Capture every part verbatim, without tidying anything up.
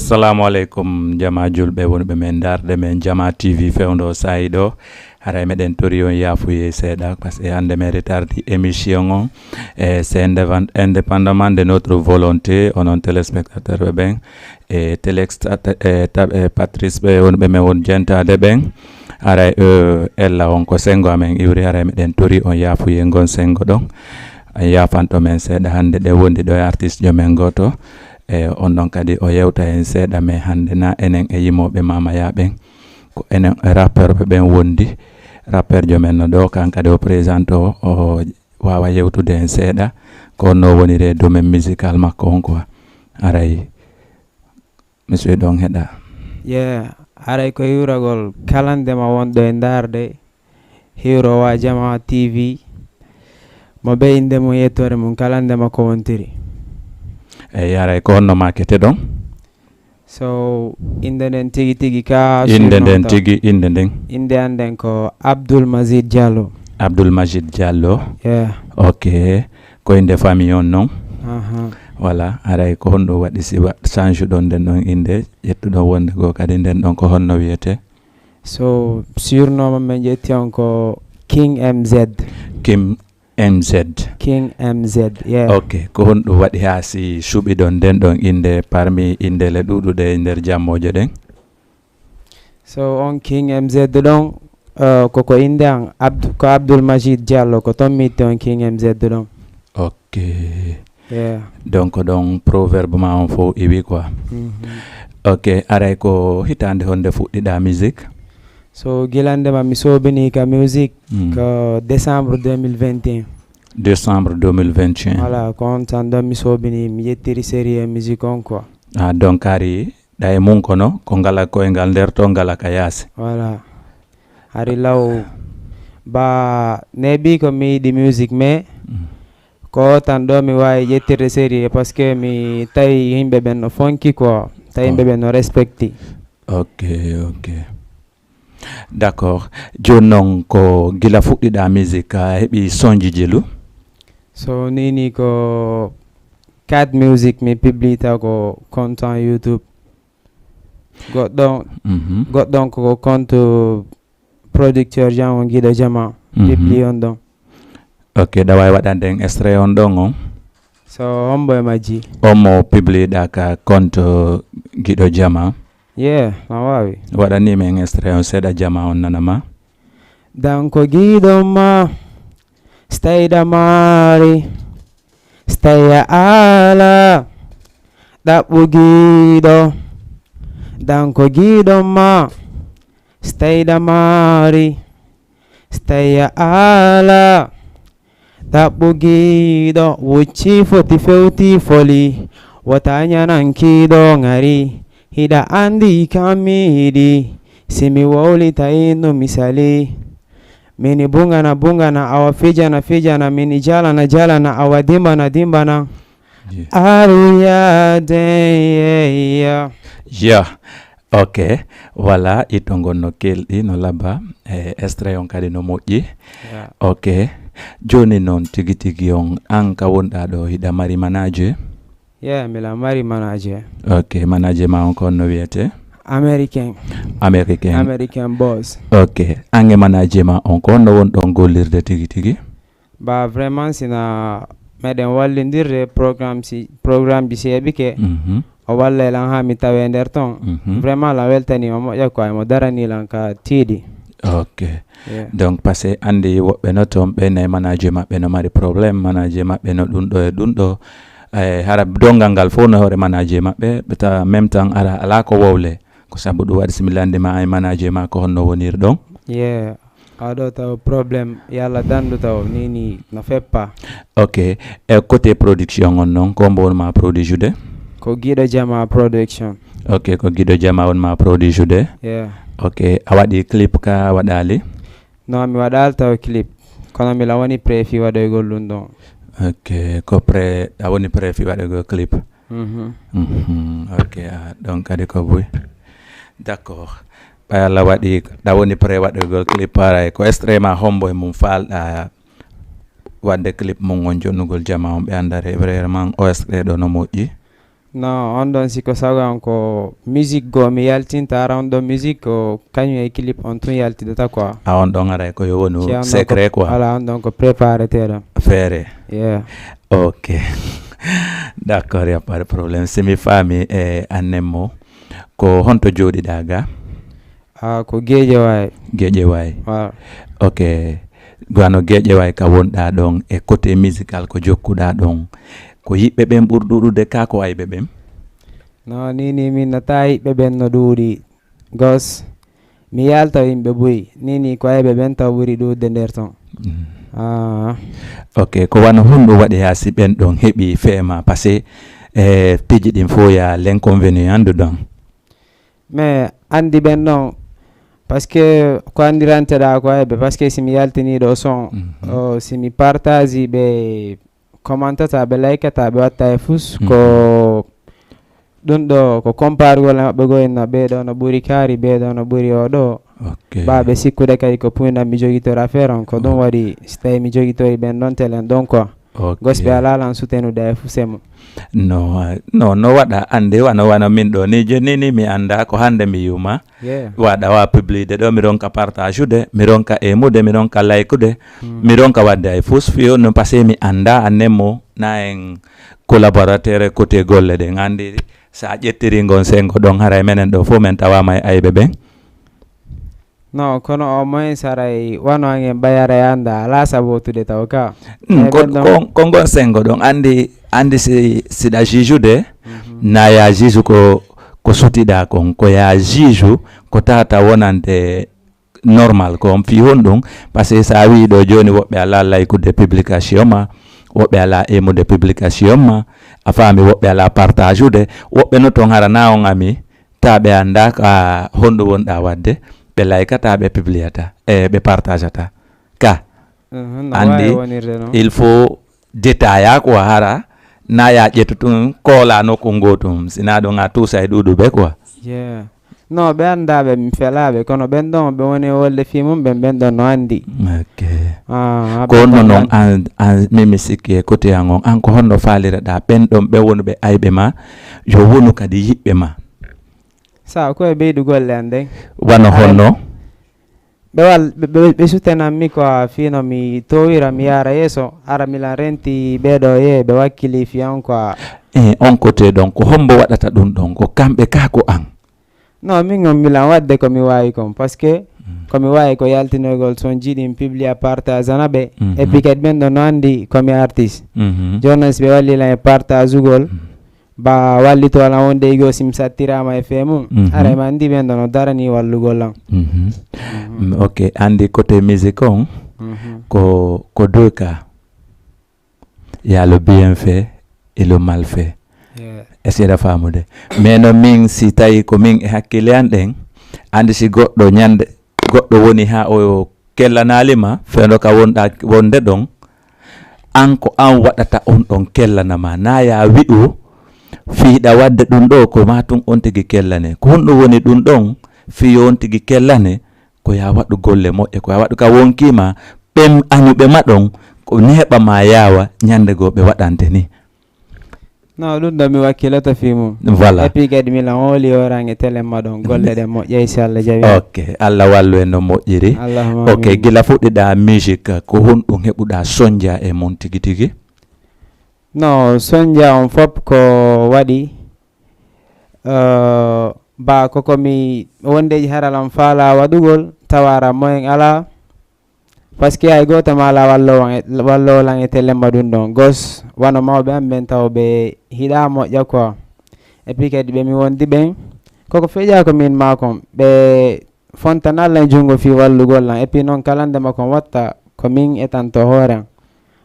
Assalamu aleykum, jama julɓe wonɓe men ndaarde men Jama T V fewndo saa'i ɗo. Haray meɗen tori on yaafuye seeɗa, parce que hannde men retardi émission on. E c'est indévan-, indépendamment de notre volonté, onon téléspectateur ɓe ɓen, e téléstat-, e tab-, e patrice ɓe wonɓe men won jentaade ɓen. Haray, euh, ella on ko senngo amen iwri, haray meɗen tori on yaafuye ngon senngo ɗon. Yaafanto men seeɗa hannde ɗe wondi ɗo e artiste jo men gooto. E on ɗon kadi o yewta en seeɗa, mais hannde na enen e yimooɓe Mama Ya ɓen. Ko enen e rappeur ɓe ɓen wondi. Rappeur jo men no ɗo, kan kadi o présente o, o waawa yewtude en seeɗa. Ko on no woniri e domaine musical makko on quoi. Haray, monsieur ɗon heɗa. Yeah, haray ko hiwragol kala ndema wonɗo e ndaarde, hiwrowa Jama T V, mo be innde mum yettoore mum kala ndema ko wontiri. Eyi, haray ko honno maakete ɗon? So, innde nden tigi tigi ka Innde suurnoo nden taw. Tigi, innde nden? Innde an nden ko Abdoul Majid Diallo. Abdoul Majid Diallo? Yeah. Ok. Ko innde famille on non? Aha. Voilà, haray ko honɗum waɗi si wa-, change ɗon nden ɗon innde, ƴettuɗon wonde goo kadi nden ɗon ko honno wiyete? So, surnom am ɓe ƴetti on ko King M Z. Kim M Z. King M Z, yeah. Ok, ko honɗum waɗi haa si suɓiɗon nden ɗon innde parmi inndele ɗuuɗuɗe e nder jammooje ɗen? So, on King M Z ɗon, uh, ko, ko innde an, Abd-, ko Abdoul Majid Diallo, ko ton mi itti on King M Z ɗon. Ok. Yeah. Donc, ɗon proverbe ma on fof iwi quoi. Mhm. Ok, aray ko hitaande honde fuɗɗiɗa musique? So, gila ndema mi soobini ka musique, mm, ko décembre deux mille vingt et un. Décembre deux mille vingt et un. Voilà, ko on tan ɗon mi soobini, mi ƴettiri sérieux musique on quoi. Ah, donc, ari ɗa e mum kono, ko ngala koyngal nder to, ngala ka yaasi. Voilà. Hari law ba neeɓi ko mi yiɗi musique, mais, mm, ko tan ɗo mi waawi ƴettirde sérieux, parce que mi tawi yimɓe ɓen no fonki quoi, tawi yimɓe, oh, ɓen no respecti. Ok, ok. D'accord. Jooni non ko gila fuɗɗiɗa musique, a heɓi sonji jelu? So nini ko quatre musique mi publita ko compte en YouTube. Goɗɗo, mhm, goɗɗo on ko compte producteur Jean on Giɗo Jama, mhm, publie on ɗon. Ok, ɗa waawi waɗande en extrait on ɗon on? So hombo e majji? On mo publie ɗa ka compte Giɗo Jama. Yeah, ma waawi. Waɗani men extrait on seeɗa Jama on nana ma. Danko giɗo ma, stayda mari, staya ala, ɗaɓɓu giɗo, danko giɗo ma, stayda mari, staya ala, ɗaɓɓu giɗo, wucci foti fewti foli, wota ñanan kiɗo ngari, hiɗa andi kam mi yiɗi, si mi wowlita innu mi sali. Mini bungana bungana, awa fijana fijana, mini jalana jalana, awa dimbana dimbana. Yeah. Aru ya de, yeah, yeah. Yeah. Ok. Voilà, itto ngon no kelɗi, no labba, e extrait on kadi no moƴƴi. Yeah. Ok. Jooni noon tigi tigi on, an ka wonɗa ɗo, hiɗa mari manager? Yeah, mila mari manager. Ok, manager ma on ko honno wiyete? American. American. American boss. Ok, an e manager ma on ko honno wonɗon gollirde tigi tigi? Ba vraiment sina meɗen wallindirde programme si, programme ji si heɓike, mhm, o walla e lan ha mi tawe nder ton. Mhm. Vraiment lan weltani o moƴƴa ko ay mo darani lan ka tiiɗi. Ok. Yeah. Donc, parce que andi woɓɓe no toon ɓe nayi manager maɓɓe no mari problème, manager maɓɓe no ɗum ɗo e ɗum ɗo. Eh, hara dongal ngal fof no hoore manager maɓɓe, ɓe tawa même temps ara alaa ko wowle. Ko sabu ɗum waɗi si mi lanndi ma ay manager ma ko honno wonir ɗon? Yeah. Aɗo taw problème, yalla dandu taw, ni, ni, no feppa. Ok. E côté production on non, ko mbo won ma produit jude? Ko Giɗo Jama production. Ok, ko Giɗo Jama won ma produit jude? Yeah. Ok, a waɗi clip ka a waɗali? Non, mi waɗali taw clip. Kono mi la woni préfi waɗoygol ɗum ɗon. Ok, ko pré, a woni préfi waɗoygol clip? Mhm. Mhm, ok, ah, ɗon kadi ko buy. D'accord. Ɓay Allah waɗi, ɗa woni pré waɗoygol clip, haray ko extrait ma hombo e mum faalɗa waɗde clip mum on jonnugol jama on ɓe anndare vraiment o extrait ɗo no moƴƴi? Non, on ɗon, si ko sago am, ko musique goo mi yaltinta, ara on ɗon musique ko kañum e clip on tun yaltidata quoi. A on ɗon aray ko yo wonu Ci on ɗon ko- secret quoi. Voilà, on ɗon ko prépareteɗo. Feere. Yeah. Ok. D'accord, y a pas de problème. Si mi faami e annen mo, ko honto jooɗiɗaa ga? Ah, ko Geejawaay. Geejawaay. Waaw. Ok. Gano Geejawaay ka wonɗaa ɗon e côté musical ko jokkuɗaa ɗon, ko yiɓɓe ɓen ɓuri ɗuuɗude ka ko ayɓe ɓen? No, ni ni min no taa yiɓɓe ɓen no ɗuuɗi. Gos, mi yalta yimɓe buy. Ni ni ko ayɓe ɓen taw ɓuri ɗuuɗde nder ton. Mm. Ah. Ok, ko wano honɗum waɗi haa si ɓen ɗon heɓi feema, parce que e piiji ɗin fof ya l'inconvénient dedans. Mais anndi ɓen ɗon, parce que ko anndiranteɗaa ko ayɓe, parce que si mi yaltinii ɗo son, mm -hmm. o, si mi partage ɓe commentata, ɓe laykata, ɓe watta e fus, mm -hmm. ko ɗum ɗo ko compargol e maɓɓe goyen no ɓee ɗo no ɓuri kaari, ɓee ɗo no ɓuri o ɗo. Ok. Ba ɓe sikkude kadi ko puynam mi jogitora affaire on, ko ɗum waɗi si tawi mi jogitori ɓen ɗon telen ɗon quoi. Ok. Gosɓe alaa lan sutenude e fuse mum. No, no, no waɗa annde wano wano min ɗo ni joni ni mi annda ko hannde mi yuma. Yeah. Waɗa wa publide ɗo mi ronka partage ude, mi ronka emude, mi ronka like ude, mm. Mi ronka wadde ay fus fiyo no parce que mi annda annen mo na en collaborateur côté golle ɗen anndi sa ƴettiri ngon sengo ɗon haray menen ɗo fof men tawama e ayɓe ɓen. No, kono o moyen saray wano angen ɓayara yanda ala sabotude taw ka. Mm, ko, ko, ko ngon sengo ɗon anndi anndi si siɗa juge de mm -hmm. Na ya juge ko ko sutiɗa kon ko ya juge ko tata wonande normal ko on fii honɗum. Parce que sa wii ɗo joni woɓɓe ala laykude publication ma, woɓɓe ala emude publication ma, a faami, woɓɓe ala partage ude, woɓɓe no ton hara na on ami ta ɓe annda ka honɗum wonɗa wadde, ɓe laykata, ɓe publiata e ɓe partagata ka. Anndi il faut détail a ko hara na ya ƴettu tun koola nokku ngotum sina ɗum a tuusa e ɗuɗuɓe quoi. Yeah. No ɓe annda ɓe mi felaɓe kono ɓen ɗon ɓe woni e wolde fii mum ɓen ɓen ɗon no anndi. Ok. Ah, ko honno noon an an mimi sikki e côté an on an ko honno faaliraɗa ɓen ɗon ɓe wonuɓe ayɓe ma yo wonu kadi yiɓɓe ma? Sa ko e ɓeydu golle an ɗen. Wano honno? Ɓe wal ɓe ɓe sutenan mi quoi fii no mi towira mi yaara yeeso ara milan renti ɓeeɗo ye ɓe wakkili fii an quoi. Eh, on côté ɗon ko hombo waɗata ɗum ɗon ko kamɓe ka ko an? Non, min on milan waɗde ko mi waawi kon parce que mm. Ko mi waawi ko yaltinoygol son jiɗin publia partage ana ɓe mm -hmm. Et puis kadi ɓen ɗo no anndi ko mi artiste mm -hmm. Jooni noon si ɓe wallilan e partage ugol mm -hmm. Ba wallito lan wonde igo si mi sattirama e fee mum mm -hmm. Ara ma anndi ɓen ɗo no darani wallugol lan mm -hmm. Mm -hmm. Ok, anndi côté musique on mm -hmm. Ko ko deux cas. Il y a le bien fait et le mal fait. Est-ce que eɗa faamude? Mais no min si tawi ko min e hakkille an ɗen anndi si goɗɗo ñande goɗɗo woni ha o kellanaali ma fewndo ka wonɗa wonde ɗon an ko an waɗata on ɗon kellanama na ya wi'u fiiɗa wadde ɗum ɗo ko ma tun on tigi kellane ko honɗum woni ɗum ɗon fiyo on tigi kellane ko ya waɗu golle moƴƴe ko ya waɗu ka wonkima ɓen añuɓe ma ɗon ko neeɓa ma yaawa ñande goo ɓe waɗante ni. Non, ɗum ɗo mi wakkiloto fii mum. Voilà. Et puis kadi milan hooli yorange telen ma ɗon golle ɗen moƴƴa inchallah jawi. Ok, Allah wallu en no moƴƴiri. Allahumma ok amin. Gila fuɗɗiɗa musique ko honɗum heɓuɗa sonja e mum tigi tigi? No sonja on fop ko waɗi uh, ba koko mi wondeji haralam faala waɗugol tawara moyen ala. Parce que hay gooto ma alaa walloowo lan e tellemba ɗum ɗon gos wano mawɓe am ɓen taw ɓe hiɗa moƴƴa quoi. Et puis kadi ɓe mi wondi ɓen koko feƴa ko min ma kon ɓe fontan Allah e junngo fii wallugol lan et puis noon kala nde ma kon watta ko min etanto hoore am.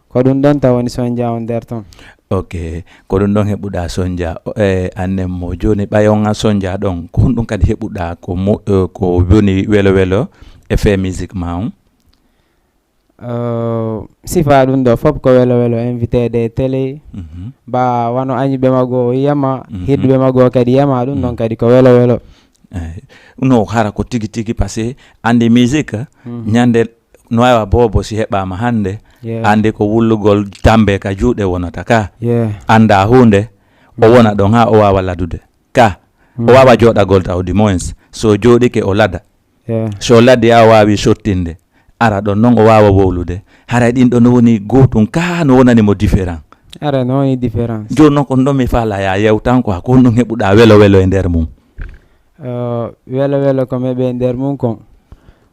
Ko ɗum ɗon taw woni sonja on nder ton. Ok, ko ɗum ɗon heɓuɗa sonja e annen mo joni ɓay on a sonja ɗon ko honɗum kadi heɓuɗa ko mo ko woni welo welo e fee musique ma on? Sifa ɗum ɗo fof ko welo welo invité ɗe télé mhm. Ba wano añuɓe maggo yiyama mhm. Hiɗuɓe maggo kadi yiyama ɗum ɗon mhm. Kadi ko welo welo. Eyi. No hara ko tigi tigi parce que andi musique ñande no wawa bobo si heɓama hande andi ko wullugol tambe ka juuɗe wonata ka anda hunde O wona ɗon haa o waawa ladude. Ka, o waawa jooɗagol taw, du moins, so o jooɗike o lada. Yeah. So o ladi haa o waawi sottinde, ara ɗon non o waawa wowlude. Haray ɗin ɗo no woni gootum ka no wonani mo différent. Ara no woni différence. Jooni non ko ɗon mi faala ya yewtan ko, ko honɗum heɓuɗaa welo welo e nder mum? Eh, welo welo ko mi heɓi e nder mum kon,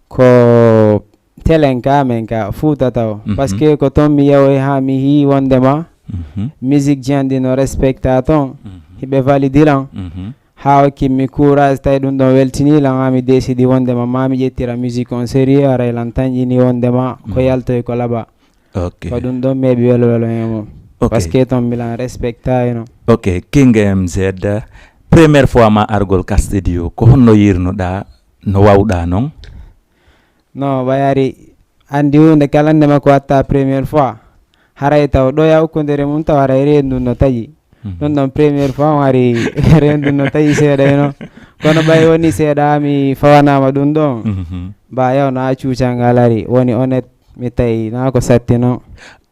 ko telen ka men ka Fuuta taw. Mhm. Parce que ko ton mi yewoyi haa mi hii wondema Mhm. musique ji an ɗi no respecta ton, Mhm. hiɓe valide lan. Mhm. Haa hokki mi courage, tawi ɗum ɗon weltini lan, haa mi décidi wondema ma mi ƴettira musique on sérieux, haray lan tanƴini wondema ko Mhm. yaltoy ko laɓa. Ok. Ko ɗum ɗon mi heɓi welo welo e mum. Ok. Parce que ton mi lan respecta, you know. Ok, King M Z, première fois ma argol ka studio, ko honno yirnuɗaa, no wawɗaa non? No, ɓay ari, anndi huunde kala nde makko watta première fois. Haray taw ɗo ya ukkundere mum taw haray reendu no taƴi. Mhm. Ɗum ɗon première fois o ari reendu no taƴi seeɗa, you know. Kono ɓay woni seeɗa mi fawanaama ɗum ɗon. Mhm. Ba yaw no a cuucangal ari, woni honnête, mi tawi na ko satti non.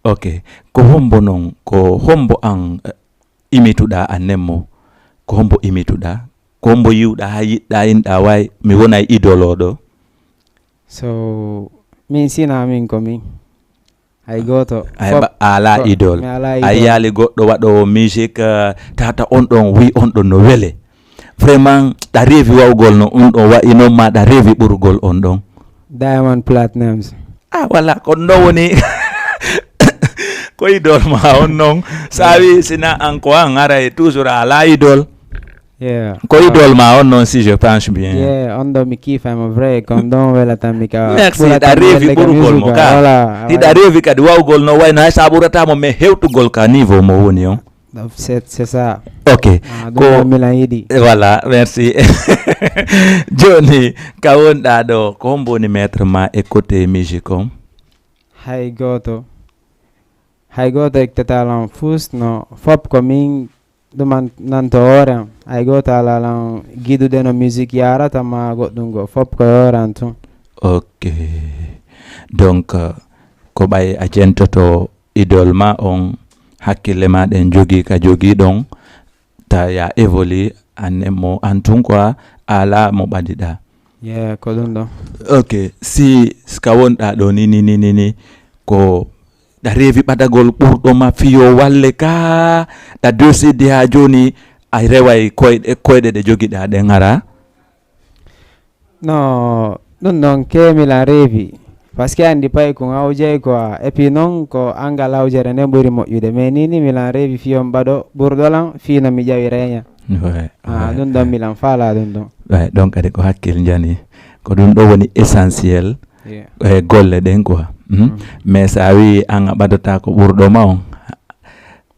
Ok. Ko hombo non, ko hombo an, eh, imituɗaa an nemmo? Ko hombo imituɗaa? Ko hombo yiwɗaa haa yiɗɗaa inɗaa way, mi wonay idole o ɗo? So, min sina min ko min. Hay gooto. Hay Fop ba-, a alaa ko, idole. Mi alaa A idole. Yiyaali goɗɗo waɗoowo musique, eh, tata on ɗon, wi on ɗon no wele. Vraiment, ɗa reevi wawgol no on ɗon wa'i non ma ɗa reevi ɓurgol on ɗon? Diamond Platnumz. Ah, wala, ko ɗo woni. Ko idole ma on non. Sa wi sina an ko an haray toujours a alaa idole. Yeah. Ko idole ma on non, si je pense bien. Yeah, on ɗo mi kiifa mo vrai, ko on ɗon welata mi ka. Merci, ɓurata ɗa mi reevi welde ka ɓurgol mo musique, ka. Voilà, hiɗa reevi kadi wawgol no wayno hay sa ɓurata mo, mais hewtugol ka niveau mo woni on. Donc, c'est, c'est ça. Ok. Ah, ko ɗum ɗon milan yiɗi. Eh, voilà, merci. Jooni, ka wonɗaa ɗo, ko hombo woni maître ma e côté musique on? Hay gooto. Hay gooto ekkitataa lan fus, no fop ko min ɗuman nan to hoore am. Hay gooto alaa lan gidude no musique yaarata ma goɗɗum goo. Fop ko e hoore am tun. Ok. Donc, euh, ko ɓay a jentoto idole ma on, hakkille ma ɗen jogii ka jogii ɗon, ta ya évolue, an e mo, an tun quoi, a alaa mo ɓadiɗaa. Yeah, ko ɗum ɗon. Ok, si ka wonɗaa ɗo ni, ni, ni, ni, ni, ko ɗa reevi ɓadagol ɓurɗo ma fiyo walle ka ɗa décidi haa jooni a reway koyɗe, koyɗe ɗe jogiɗaa ɗen hara? No, ɗum ɗon ke milan reevi. Parce que anndi pay ko hawjay quoi. Et puis non, ko angal hawjere nden ɓuri moƴƴude. Mais ni, ni milan reevi fiyon ɓaɗo ɓurɗo lan fii no mi ƴawi reña. Ouais, ah, ouais, ɗum ɗon ouais. Milan faala ɗum ɗon. Ouais, ɗon kadi ko hakkil njani. Ko ɗum ɗo woni essentiel. Yeah. E golle ɗen quoi. Hmm? Mm. Mais sa wi an a ɓadata ko ɓurɗo ma on,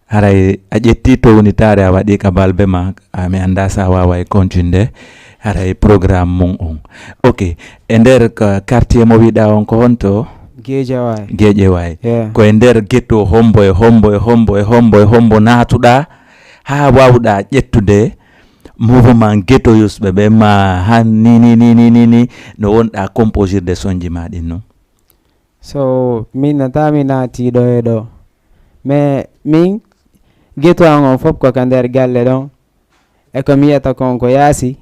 haray a ƴetti townitaare a waɗi ka balbe ma, a mi annda sa waaway continude, haray programme mum on. Ok, e nder ka-, quartier mo wiɗa on ko honto? Geejawaay. Geejawaay. Yeah. Ko e nder ghetto hombo e hombo e hombo e hombo e hombo naatuɗa haa wawɗa ƴettude mouvement ghetto yusɓe ɓe ma han ni, ni, ni, ni, ni, ni, no wonɗa composirde sonji ma ɗin non? So, min no tawi mi naati ɗo e ɗo. Mais min, ghetto an on fof ko ka nder galle ɗon. E ko mi yiyata kon ko yaasi.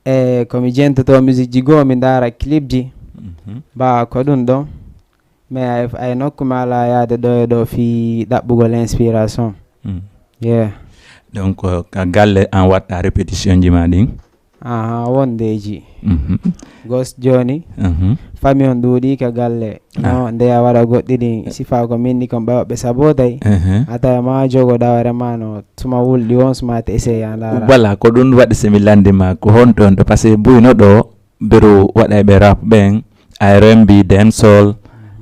E ko mi jentoto musique ji goo, mi ndaara clip ji. Mhm. Ba ko ɗum ɗon. Mais ay, ay nokku mi alaa yaade ɗo e ɗo fii ɗaɓɓugol inspiration. Mm. Yeah. Donc, euh, ka galle an watta répétition ji ma ɗin? Aha, wondeeji. Mhm. Gos jooni, mhm, famille on ɗuuɗi ka galle. Ah. No, nde a waɗa goɗɗi ɗin, sifa ko min ni kon ɓe woɓɓe sabotay. Mhm. A tawa ma jogoɗa hoore ma no tuma wulɗi on suma te essaye a ndaara. Voilà, ko ɗum waɗi si mi lanndi ma, ko honto honto, parce que buyno ɗo, beru waɗayɓe rap ɓen, R and B, dancehall,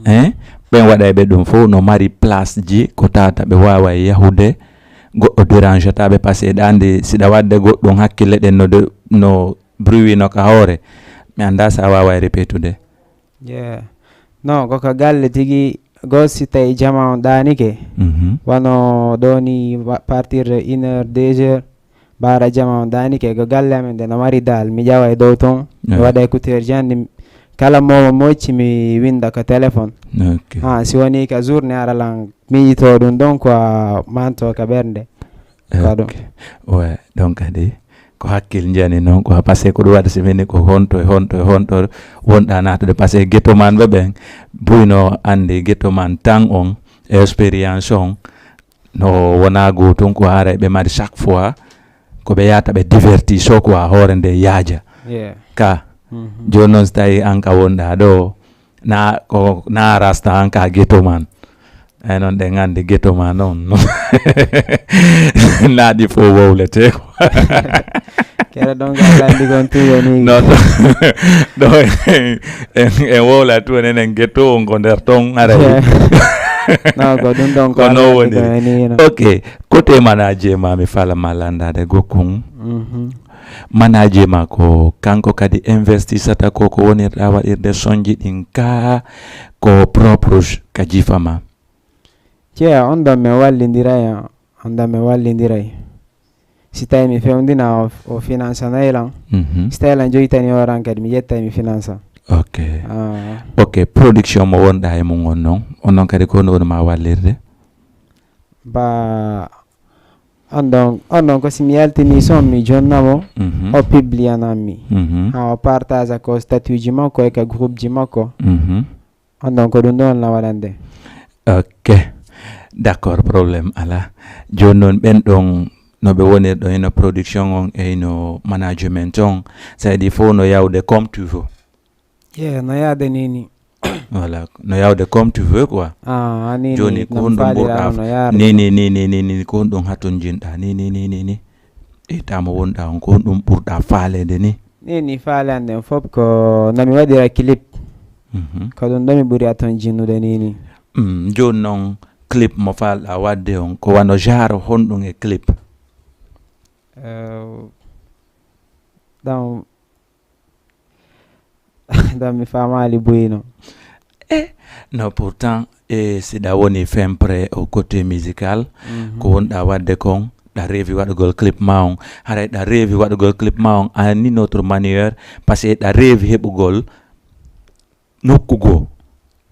hein? Ɓen waɗayɓe ɗum fof no mari place ji ko tata ɓe waaway yahude, goɗɗo dérangata ɓe, parce que ɗa anndi siɗa waɗde goɗɗum hakkille ɗen no de, no bruit no ka hoore, mi annda sa waaway répétude. Yeah. Non, ko ka galle tigi, goo si tawi jama on ɗaanike, mhm, wano ɗo ni wa-, partir de une heure, deux heures, Baara jama on daanike ko galle amen nde no mari daal, mi ƴawa e dow ton, mi, eyi, waɗa écouteur ji an, ɗi kala mo mocci mi winda ko téléphone. Ok. Ha, si woni ka journée ara lan miijito ɗum ɗon ko a manto ka ɓernde. Pardon. Ok. Ouais, donc kadi ko hakkil njani noon quoi, parce que ko ɗum waɗi, si mini ko honto e honto e honto wonɗa naatude, parce que ghetto man ɓe ɓen buyno andi ghetto man tan on, expérience on no wona gootum ko, haray ɓe mari chaque fois ko ɓe yahata ɓe diverti so quoi, hoore nde yaaja. Yeah. Ka Mhm. Jooni noon, so tawi an ka wonɗa ɗo, na ko na rasta an ka ghetto man. Ay noon, ɗen andi ghetto man noon. Na ɗi fof wowlete ko. Kere donc a landi kon tuyo ni. Non, ɗo en, en wowla tu enen en ghetto on ko nder ton, aray. Non, ko ɗum ɗon ko Ko no alaa woni. Ko ni no. Ok, côté manager ma, mi fala ma landade gokkun. Mhm. Manager ma ko kanko kadi investisata ko, ko wonirɗa waɗirde sonji ɗin ka ko propre ka jifa ma? Ceya, on ɗon min wallindiray, on ɗon min wallindiray. Si tawi mi fewndina o, o finansanay lan. Mhm. Si tawi lan joytani o ran kadi mi yettay mi finansa. Ok. Ah, Ok, production mo wonɗa e mum on noon, on noon kadi ko no woni ma wallirde? Ba on ɗon, on ɗon ko si mi yaltini son mi jonna mo, Mhm. o publiana mi. Mhm. Ha o partage ko statut ji makko e ka groupe ji makko. Mhm. On ɗon ko ɗum ɗon la waɗande. Ok. D'accord, problème ala. Jooni noon ɓen ɗon no ɓe wonir ɗo hino production on e hino management on, ça veut dire fof no yawde comme tu veux. Ye, no yaade ni ni. Voilà, no yawde comme tu veux quoi. Ah, ni Jooni ni, ko no honɗum faalira ɓurɗa no yaara. Ni ni ni ni ni ni ni ko honɗum hatonjinɗa ni ni ni ni ni. Ita mo wonɗa on ko honɗum ɓurɗa faaleede ni. Ni ni faale an ɗen fof ko no mi waɗira clip. Mhm. Ko ɗum ɗo mi ɓuri a ton jinnude ni ni. Mm, jooni noon clip mo faalɗa waɗde on ko wano genre honɗum e clip? Eh, ɗam ɗam mi faamaali buyino. E no pourtant e siɗa woni fin prêt au côté musical, Mhm. ko wonɗa waɗde kon, ɗa reewi waɗugol clip ma on, haray ɗa reewi waɗugol clip ma on à une autre manière, parce que ɗa reewi heɓugol nokku goo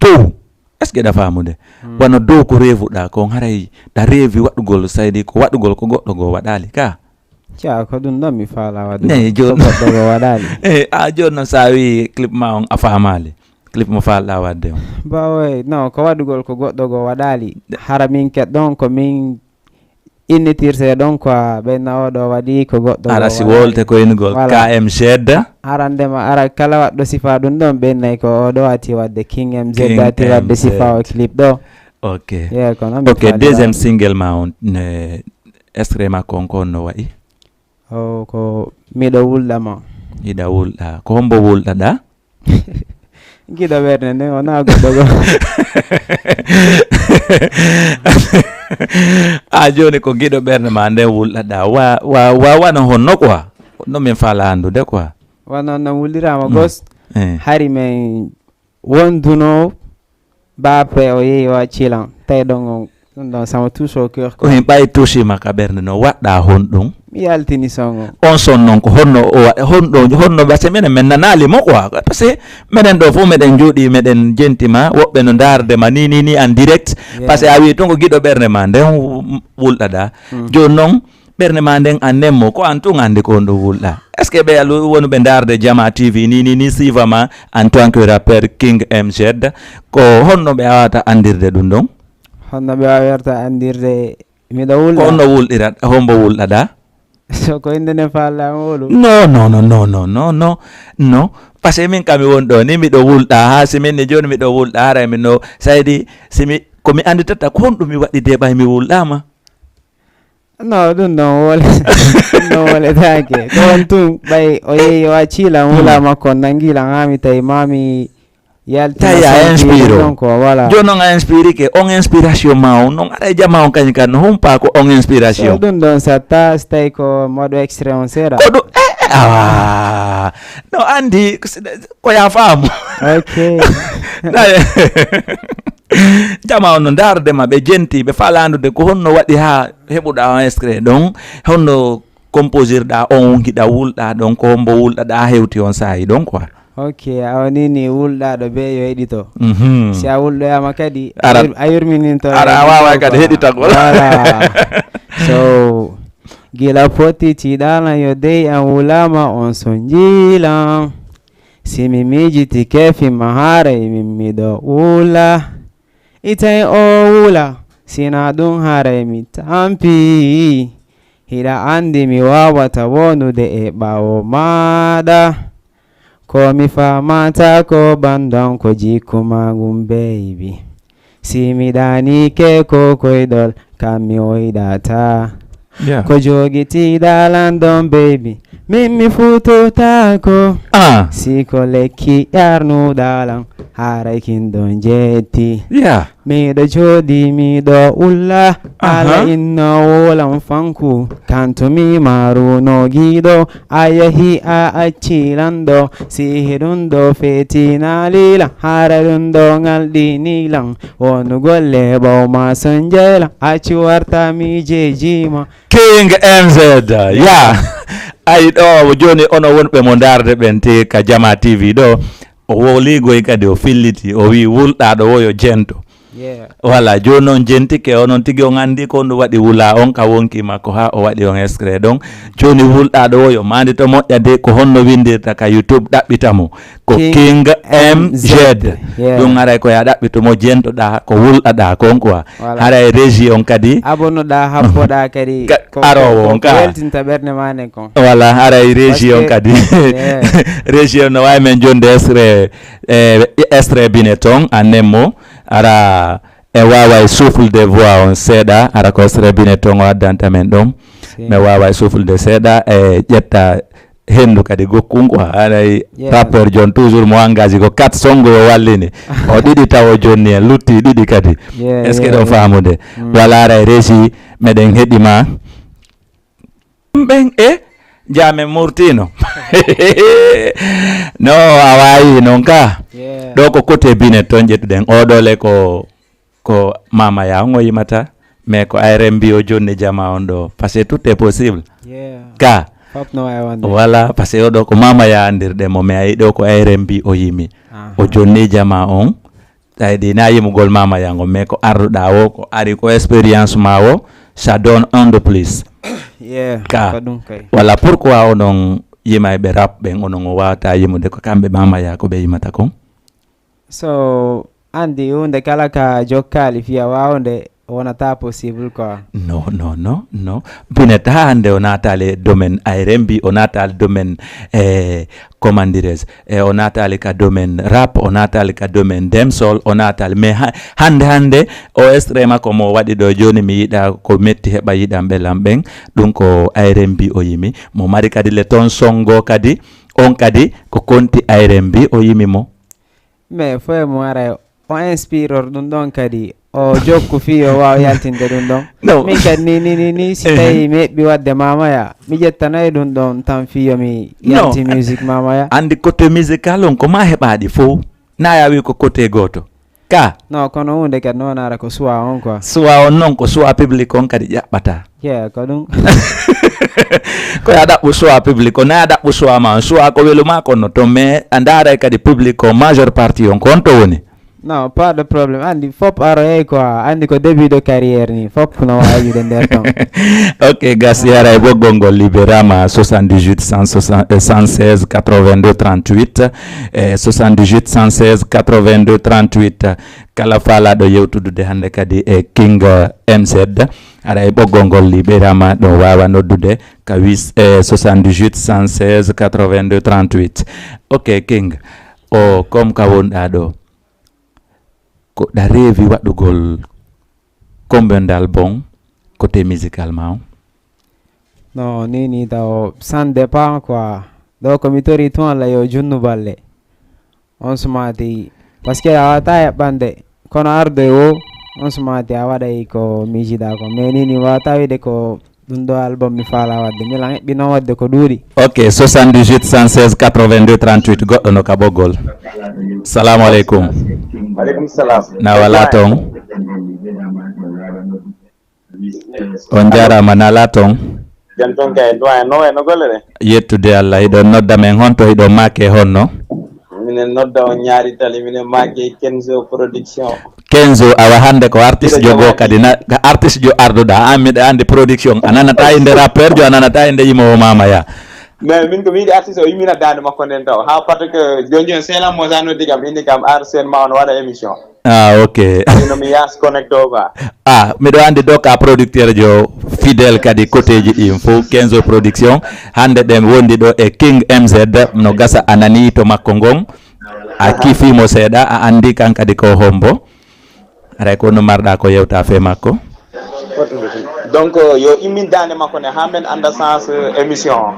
dow. Est-ce que ɗa faamude? Mm. Wano dow ko reewuɗa kon, haray ɗa reewi waɗugol, ça veut dire ko waɗugol ko goɗɗo goo waɗaali ka. Ca ko ɗum ɗon mi faala waɗde. Ne, jooni Ko goɗɗo goo waɗaali. Eh, a jooni noon, so a wii clip ma on a faamaali, clip mo faalɗa waɗde on? Bawoy, non, ko waɗugol ko goɗɗo goo waɗaali. Hara min ke ɗon ko min innitirte ɗon quoi, ɓen na oɗo waɗi ko goɗɗo Ara goo si waɗaali. Wolte ko innugol Voilà. K M Z. Arande ma ara kala waɗɗo sifa ɗum ɗon ɓen nay ko oɗo ati waɗde King M Z King ati waɗde M Z. Sifa o clip ɗo. Ok. Yeah, ko non mi Ok, faali deuxième waɗde. Single ma on, ne, extrait makko on ko honno wayi? O ko miɗo wulɗa ma. Hiɗa wulɗa. Ko hombo wulɗaɗa? Giɗo ɓernde nden o na goɗɗo goo. A jooni ko giɗo ɓernde ma nden wulɗaɗa. Wa, wa, wa, wano honno quoi? No min faala anndude quoi. Wano no wulɗirama Mm. gos. Eh. Hari men wonduno bape o yehi o accilan. Tawi ɗon on ɗum ɗon sama touche au cœur Ko quoi. Hin ɓay touche ma ka ɓernde no waɗɗa honɗum? Mi yaltini songo. On son noon ko honno o wa-, honɗo, honno, parce que minen min nanaali mo quoi. Parce que minen ɗo fof meɗen jooɗi meɗen jentima, woɓɓe no ndaarde ma ni ni ni en direct. Yeah. Parce que a wii tun ko giɗo ɓernde ma nden wulɗaɗa. Mm. Jooni noon ɓernde ma nden annen mo ko an tun anndi ko honɗum wulɗa. Est-ce que ɓe alu wonuɓe ndaarde Jama T V ni ni ni siifa ma en tant que rappeur King M Z, ko honno ɓe wawata anndirde ɗum ɗon? Honno ɓe wawirta anndirde miɗo wulɗa? Ko honno wulɗirat, hombo wulɗaɗa? So ko innde nden faalɗa mo wolu. No, no, no, no, no, no, no, no. Parce que min kam mi won ɗo ni miɗo wulɗa, ha si min ni jooni miɗo wulɗa, haray mi no, saydi si mi, ko mi annditata ko honɗum mi waɗi de ɓay mi wulɗama. No, ɗum ɗon wole. Ɗum ɗon woletaake. Ko on tun ɓay o yehi o accilan wula makko nangilan ha mi tawi ma mi yalti Tawi a inspiro. Ɗon ko voilà. Jooni noon a inspirike, on inspiration ma on, noon aray jama on kañum kan no humpa ko on So inspiration. ɗum ɗon satta so tawi ko moɗo extrait on seeɗa. Ko ɗum, eh, eh, ah, no anndi ko s-, ko ya faamu. Ok. Ɗaye. Jama on no ndaarde ma, ɓe jenti, ɓe faala anndude ko honno waɗi ha heɓuɗa on extrait ɗon, honno composirɗa on, hiɗa wulɗa ɗon, ko hombo wulɗaɗa hewti on saa'i ɗon quoi. Ok, awa ni ni wulɗaɗo be yo heɗito. Mhm. Si a wulɗoyama kadi, a Ara- yur-, a yurmininto Ara a wawa kadi heɗitagol. Voilà. So, Gila foti tiɗalan yo dey an wulama on sonjilan. Si mi miijiti kefi ma haray min miɗo wula. Itay o wula, sina ɗum haray mi tampi. Hiɗa andi mi wawata wonude e ɓawo maɗa. Ko mi famata ko bandon ko jikku ma ngun baby. Si mi ɗanike ko koyɗol kam mi oyɗata. Yeah. Ko jogitiɗa lan ɗon baby. Min mi futotako. Ah. Si ko lekki yarnuɗa lan haray kin ɗon jetti. Yeah. Miɗo jooɗi miɗo ulla. Aha. Ala inno wolan fanku. Kanto mi maruno giɗo. A yahi a acci lanɗo, si hiɗum ɗo fetina lila, hara ɗum ɗo ngalɗini lan, wonu golle ɓaw ma sonjela, acci warta mi jejima. King M Z, ya. Ay ɗo, joni ono wonɓe mo ndaarde ɓen te ka Jama T V ɗo, o woligoy kadi o filliti, o wi wulɗaɗo woyo jento. Yeah. Voilà, jooni noon jentike o noon tigi on anndi ko ɗum waɗi wula on ka wonki makko haa o waɗi on extrait ɗon. Jooni wulɗaaɗo o yo maandi to moƴƴa de ko honno winndirta ka YouTube ɗaɓɓita mo. Ko King King M Z. M Z. Yeah. Ɗum aray ko ya ɗaɓɓito mo jentoɗaa ko wulɗaɗaa kon quoi. Voilà. Haray régie on kadi. Abonoɗaa habboɗaa kadi. Ka-, ko, aroowo ko, on ko ka. Weltinta ɓernde maa nden kon. Voilà, haray régie on kadi. Yeah. Régie on no waawi men jonde extrait, eh, extrait bine ton, annen mo. Ara e waaway souffle de voix on seeɗa, ara ko extrait bine ton o addanta men ɗon. Si. Mi waaway souffle de seeɗa e ƴetta hendu kadi gokkun quoi. Aray yeah. Rappeur jon toujours mo engagé ko quatre songo yo wallini. O ɗiɗi tawo jonni en lutti ɗiɗi kadi. Yeah, est-ce que yeah, ɗon yeah. Faamude? Mm. Wala aray régie meɗen heɗima. Ɓen e jaamen murtino. No, a waawi noon ka. Yeah. Ɗo ko côté bine toon ƴettuɗen. Oɗo le ko, ko Mama Ya on o yimata. Mais ko R N B o jonni jama on ɗo. Parce que tout est possible. Yeah. Ka. Fop no waawi wonde. Voilà, parce que oɗo ko Mama Ya anndirɗen mo. Mais ayi ɗo ko R N B o yimi. Aha. O jonni jama on. Tawi ɗi na yimugol Mama Ya ngo, mais ko arduɗaa o, ko ari ko expérience ma o, ça donne un de plus. Yeah, ka. Ko ɗum kay. Wala pourquoi onon yimayɓe rap ɓen, onon o wawata yimude ko kamɓe Mama Ya ko ɓe yimata kon? So, anndi huunde kala ka jokkaali fiya waawde, wonata possible quoi. Non, non, non, non. Bineta hannde o naataali e domaine R N B, o naataali domaine, eh, comment dirais-je, eh, o naataali ka domaine rap, o naataali ka domaine dancehall, o naataali. Mais ha-, hannde, hannde, o extrait makko mo waɗi ɗo jooni, mi yiɗa ko metti heɓa yiɗanɓe lan ɓen. Ɗum ko R N B o yimi. Mo mari kadi le ton songo kadi, on kadi ko konti R N B o yimi mo. Mais foye mo ara o inspiror ɗum ɗon kadi o jokku fii o waawa yaltinde ɗum ɗon. Non. Min kadi ni, ni, ni, ni, si ehe. Tawi mi heɓi waɗde Mama Ya, mi ƴettanay ɗum ɗon tan fii yo mi yalti music Mama Ya. Anndi côté musical on ko ma heɓaɗi fof. Na yawi ko côté gooto. Ka. Non, kono huunde kadi noon ara ko choix on quoi. Choix on noon ko choix public on kadi ƴaɓɓata. Yeah, ko ɗum. Ko ya ɗaɓɓu choix public, ko na ya ɗaɓɓu choix ma, choix ko welu ma kono to, mais a ndaaray kadi public ko majeure partie on ko on to woni. Non, pas de problème. Anndi fop aroyay quoi. Anndi ko début de carrière ni. Fop no waawi yiɗude nder ton. Ok, gas yaray boggol ngol libérama soixante-dix-huit cent soixante, euh, cent seize quatre-vingt-deux trente-huit, eh, soixante-dix-huit cent seize quatre-vingt-deux trente-huit. Kala faalaaɗo yewtudude hannde kadi e King, eh, M Z, ara e ɓoggol ngol liɓirama ɗo waawa noddude ka huit, eh, soixante-dix-huit cent seize quatre-vingt-deux trente-huit. Ok, King, o, comme ka wonɗaa ɗo, ko ɗa reewi waɗugol combien d'album côté musical ma on? Non, ni, ni taw, ça dépend quoi. Ɗo ko mi tori tun Allah yo junnu balle. On sumati, parce que a wata yaɓɓande, kono arde wo, on sumati a waɗay ko miijiɗa ko. Mais ni, ni wata wiide ko ɗum ɗo album mi faala waɗde. Milan heɓɓi noon waɗde ko ɗuuɗi. Ok, soixante-dix-huit cent seize quatre-vingt-deux trente-huit, goɗɗo no ka ɓoggol. Salamu aleykum. Aleykum salam. Na wala toon? On jaaraama, na alaa toon? Jam toon kay, doyen, no wayi no golle ɗe? Yettude Allah, hiɗon nodda men honto, hiɗon maake honno? Minen nodda on Ñaari Tali, minen maake Kenzo Production. Kenzo, awa hannde ko artiste jo goo kadi na, artiste jo arduɗa, an miɗa anndi production, a nanata inde rappeur jo, a nanata inde yimoowo Mama Ya. Mais min ko mi yiɗi artiste o yimmina dande makko nden taw ha, parce que joni joni seelan mo sa noddi kam inni kam ar sen ma on waɗa émission. Ah, ok. No mi yas connecte o quoi. Ah, miɗo anndi ɗo ka producteur jo fidèle kadi côté ji ɗin fof, Kenzo production. Hannde ɗen wondi ɗo e King M Z, no gasa a nani to makko ngon, a kiifimo seeɗa, a anndi kan kadi ko hombo. Aray ko no marɗa ko yewta fee makko. Donc yo immin dande makko ne ha men anda sens émission o.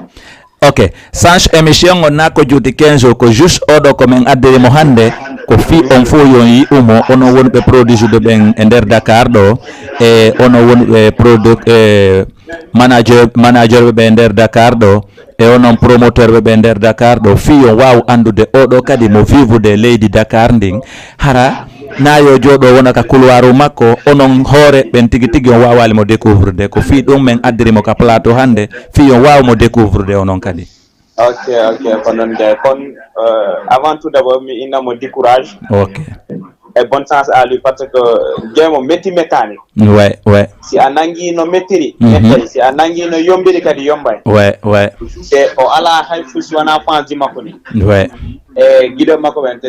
Ok, sens émission on na ko juuti Kenzo, ko juste oɗo ko min addiri mo hannde, ko fii on fof yon yi'umo, onon wonɓe produit ɓen e nder Dakar ɗo, e onon wonɓe produit e manager manager ɓe e nder Dakar ɗo, e onon promoteur ɓe ɓe nder Dakar ɗo, fii yon waaw anndude oɗo kadi mo vivre e leydi Dakar ndin, hara na yo jooɗo wona ka couloir makko, onon hoore ɓen tigi tigi on waawali mo découvrir de, ko fii ɗum min addiri mo ka plateau hannde, fii yon waaw mo découvrir de onon kadi. Ok, ok, ko noon de. Kon euh, avant tout d'abord mi inna mo décourage. Ok. Et bonne chance à lui parce que game o metti mettani. Ouais, ouais. Si a nangi no mettiri, Mhm. mettay. Si a nangi no yombiri kadi yombay. Ouais, ouais. Te o ala hay fus wana fanji makko ni. Ouais. E giɗo makko ɓen te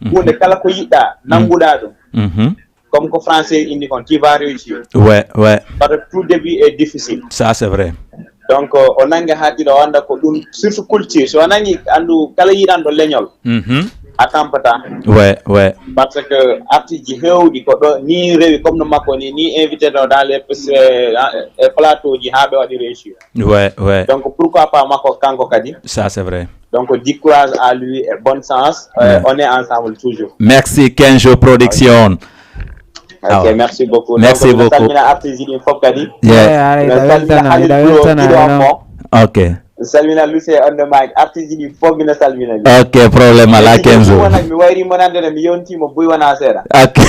hunde kala ko yiɗɗa nanguɗa ɗum. Mhm. Comme ko français indi kon, tu vas réussir. Ouais, ouais. Parce que tout début est difficile. Ça c'est vrai. Donc o nangi ha ɗiɗo o anda ko ɗum surtout culture. So a nangi andu kala yiɗanɗo leñol Mhm. a tampata. Ouais, ouais. Parce que artiste ji hewɗi ko ɗo ni rewi comme no makko ni, ni invité ɗo dans les euh, euh, plateau ji ha ɓe waɗi réussir. Ouais, ouais. Donc pourquoi pas makko kanko kadi. Ça c'est vrai. Donc du courage à lui et bonne chance. Euh, on est ensemble toujours. Merci Kenzo Production. Ok, merci beaucoup. Merci beaucoup. Salmina artiste ji ɗin fof kadi. Yeah. Ara ida weltana ida weltana. Ok. Salmina Lucie on the mic, artiste ji ɗin fof mina salmina. Ok, problème ala Kenzo. Mi wayri mo nande mi yonti mo buy wana seeɗa. Ok.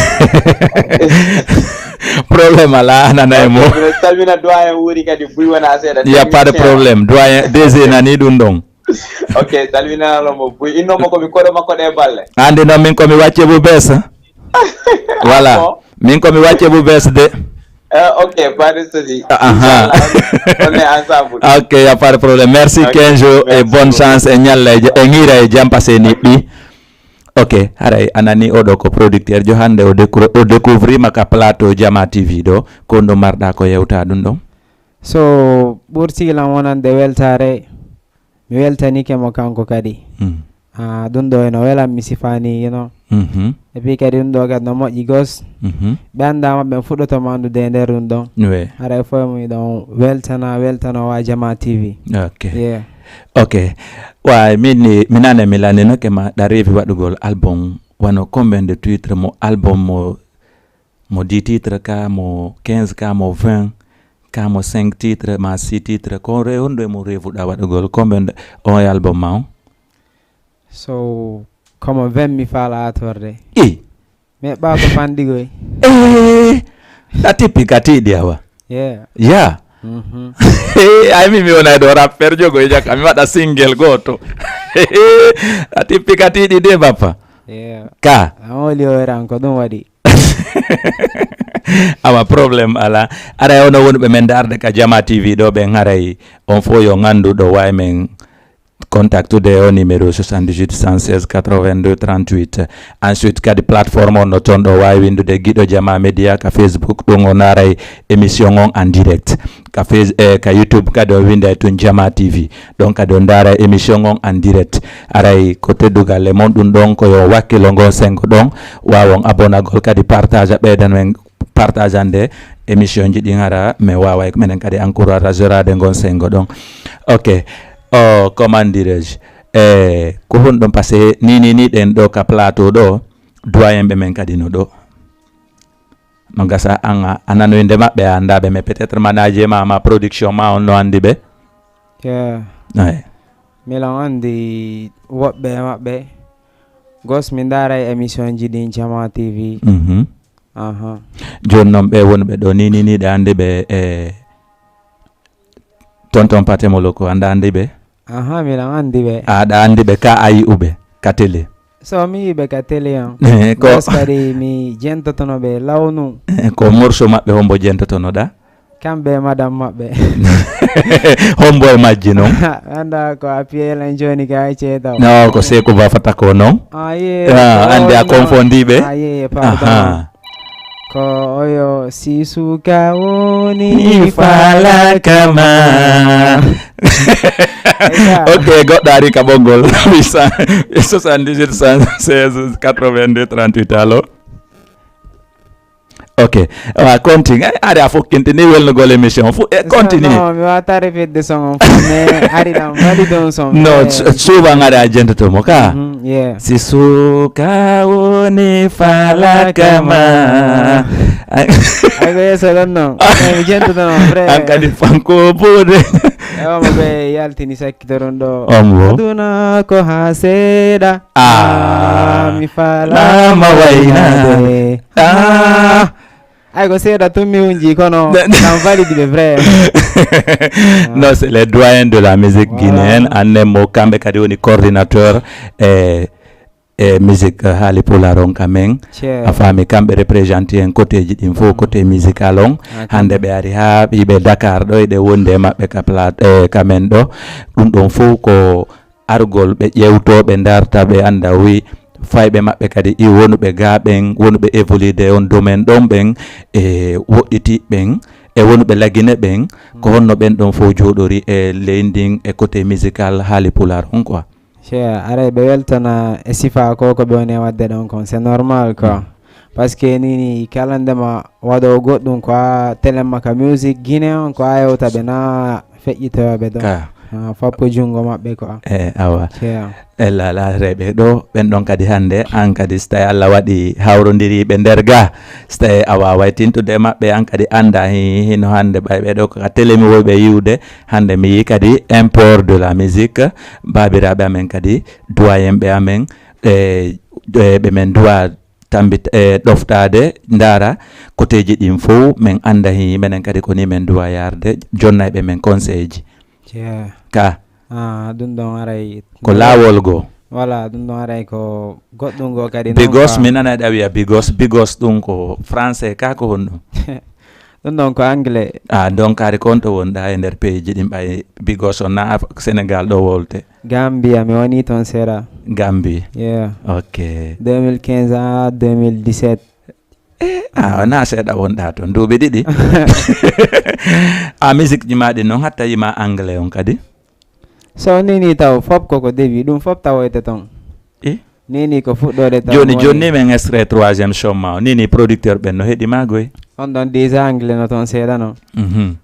Problème ala, a nana e mo. Salmina doyen wuri kadi buy wana seeɗa. Il y a pas de problème, doyen D G nani ɗum ɗon. Ok, salminanalo mo buy, inno mo ko mi koɗo makko ɗe balle. Andi noon min komi wacce bu bees. Voilà. Min komi wacce bu bees de. Euh, ok, pas de souci. Aha. On est ensemble. Ok, y a pas de problème. Merci Ok, Kenzo et merci bonne beaucoup. Chance e ñalla e ngira e jam passé ni ɓi. Ok, haray a nani oɗo ko producteur jo hannde o décou- o découvrima ka plateau Jama T V ɗo, ko ɗum marɗa ko yewta ɗum ɗon. So ɓurti lan wonande weltaare, mi weltanike mo kanko kadi. Mm. Ah, ɗum ɗo eno welan mi sifani, you know. Mhm. Et puis kadi ɗum ɗo kadi no moƴƴi gos. Mhm. Ɓe anndama ɓen fuɗɗoto mo anndude e nder ɗum ɗon. Oui. Haray fof mi ɗon weltana weltanowa Jama T V. Ok. Yeah. Ok. Wa min ni- mi nane mi laninoke ma ɗa reewi waɗugol album wano combien de titre mo album mo mo dix titre ka mo quinze ka mo vingt ka mo cinq titre ma six titre ko re honɗo e mo reewi ɗa waɗugol combien de on e album ma on? So komo vingt mi faala atorde. I Mais ɓa ko fanɗigoy. Eh, a tippi ka tiiɗi awa. Yeah. Ya. Mhm. Ay mi mi wona ɗo rappeur jogo e jaka mi waɗa single goto. A tippi ka tiiɗi de bappa. Yeah. Ka. An oli o weran ko ɗum waɗi. Awa problème ala. Aray ono wonɓe men darde ka Jama T V ɗo ɓen haray on fof yo gandu ɗo wawi men contactude o numéro soixante-dix-huit cent seize quatre-vingt-deux trente-huit. Ensuite kadi plateforme on no toon ɗo wawi windude Guiɗo Jama Média ka Facebook ɗum o naray émission on en direct. Ka face eh, ka YouTube kadi o winda e tun Jama T V. Ɗon kadi o ndara émission on en direct. Aray ko teddugal e mon ɗum ɗon ko yo wakkilo ngon sengo ɗon wawon abonagol kadi partage ɓeydan men partageande émission ji ɗin hara mais wawa e menen kadi encourage rade ngon sengo ɗon. Ok. O comment dirais-je, e ko honɗum parce que ni ni ni ɗen ɗo ka plateau ɗo doyen ɓe men kadi no ɗo no gasa an a nanoyde maɓɓe a andaɓe mais peut-être manager ma ma production ma on no andi ɓe. Yeah. Ay. Milan andi woɓɓe e maɓɓe gos mi ndaray émission ji ɗin Jama T V. Mhm. Aha. Joni noon ɓe wonɓe ɗo ni ni ni ɗa andi ɓe e tonton Paté Moloko anda andi ɓe? Aha, milan andi ɓe. Aɗa andi ɓe ka a yi'uɓe ka télé? So mi yiɓe ka télé on. Eh, ko- Parce que kadi mi jentotono ɓe lawnu. Eh, ko morceau maɓɓe hombo jentotonoɗa? Kamɓe e madame maɓɓe. Hombo e majji non? Anda ko a piyel en joni ka ay ceetaw. No, ko Seku Ba fata ko non? Ah, ye. Ah, ande a confondiɓe? Ah, ye, pardon. Aha. Ko oyo si suka woni falakama. Ok, goɗɗo ari ka ɓoggol. Soixante-dix-huit, cent seize, quatre-vingt-deux, trente-huit. Allo? Ok. Wa continue. Ari a fokkinte ni welnugol émission fu e continue. Non, mi wata répéter son on fu, mais ari ɗan valide on son. No, souvent ari a jentoto mo ka. Mhm, yeah. Si suka woni falakama. Ay ko yeso ɗon non. Mi jentoto non, frère. An kadi fanko bode. Ewa mo ɓe yaltini sakkitoron ɗo. Ombo. Aduna ko ha seeɗa. Ah, mi falama waynade. Ah. Ay ko seeɗa tun mi wunji kono ɗan valide ɓe vrai. Non, c'est les doyens de la musique guinéenne. Anne mo kamɓe kadi woni coordinateur e e musique, eh, haali pulaar on ka men. A faami, kamɓe représenté en côtéji ɗin fof, côté musical on. Hannde ɓe ari haa hiɓe Dakar ɗo, eɗe wondi e maɓɓe ka plat e ka men ɗo. Ɗum ɗon fof ko argol ɓe ƴewto, ɓe ndarta, ɓe annda wi fayɓe maɓɓe kadi i wonuɓe ga ɓen, wonuɓe évolude on domaine ɗon ɓen, e woɗɗiti ɓen, e wonuɓe lagine ɓen, ko honno ɓen ɗon fof jooɗori e leydi ndin e côté musical haali pulaar on quoi. Che, aray ɓe weltana e sifa ko ko ɓe woni e waɗde ɗon kon, c'est normal quoi. Parce que nini kala ndema waɗo goɗɗum quoi, telen maka musique guinéen on ko a yewta ɓe na feƴƴitoyoɓe ɗo. Ka. Ah, fappo junngo maɓɓe quoi. Eh, awa. Che. Ella la reɓe ɗo ɓen ɗon kadi hannde an kadi so tawi Allah waɗi hawrondiriɓe nder ga, so tawi a waway tintude e maɓɓe an kadi annda hi- hino hannde ɓay ɓe ɗo ka télé mi woyɓe yiwde. Hannde mi yi kadi import de la musique, baabiraaɓe amen kadi, doyen ɓe amen, e, e ɓe men duwa tambit-, e ɗoftaade, ndaara koteeji ɗin fof, men annda hi menen kadi ko ni men duwa yaarde, jonna e ɓe men conseil ji. Ka. Ah, ɗum ɗon aray. Ko laawol goo. Voilà, ɗum ɗon aray ko goɗɗum goo kadi. Bigos, mi nana ɗa wiya bigos, bigos ɗum ko français ka ko honɗum? Ɗum ɗon ko anglais. Ah, donc ari ko on to wonɗa e nder pays ji ɗin ɓay bigos on na Sénégal ɗo wolte? Gambia, mi woni toon seeɗa. Gambie. Yeah. Ok. Deux mille quinze à deux mille dix-sept. Eh, ah, na seeɗa wonɗa toon, duuɓi ɗiɗi. A musique ji ma ɗin noon hatta yima anglais on kadi? So nini taw fop koko dewi, ɗum fop tawoyte toon. Eh? Nini ko fuɗɗoode taw. Jooni, jooni ni men extrait troisième chaume ma o. Nini producteur ɓen no heɗi ma goy? On ɗon déjà anglais no toon seeɗa no. Mhm.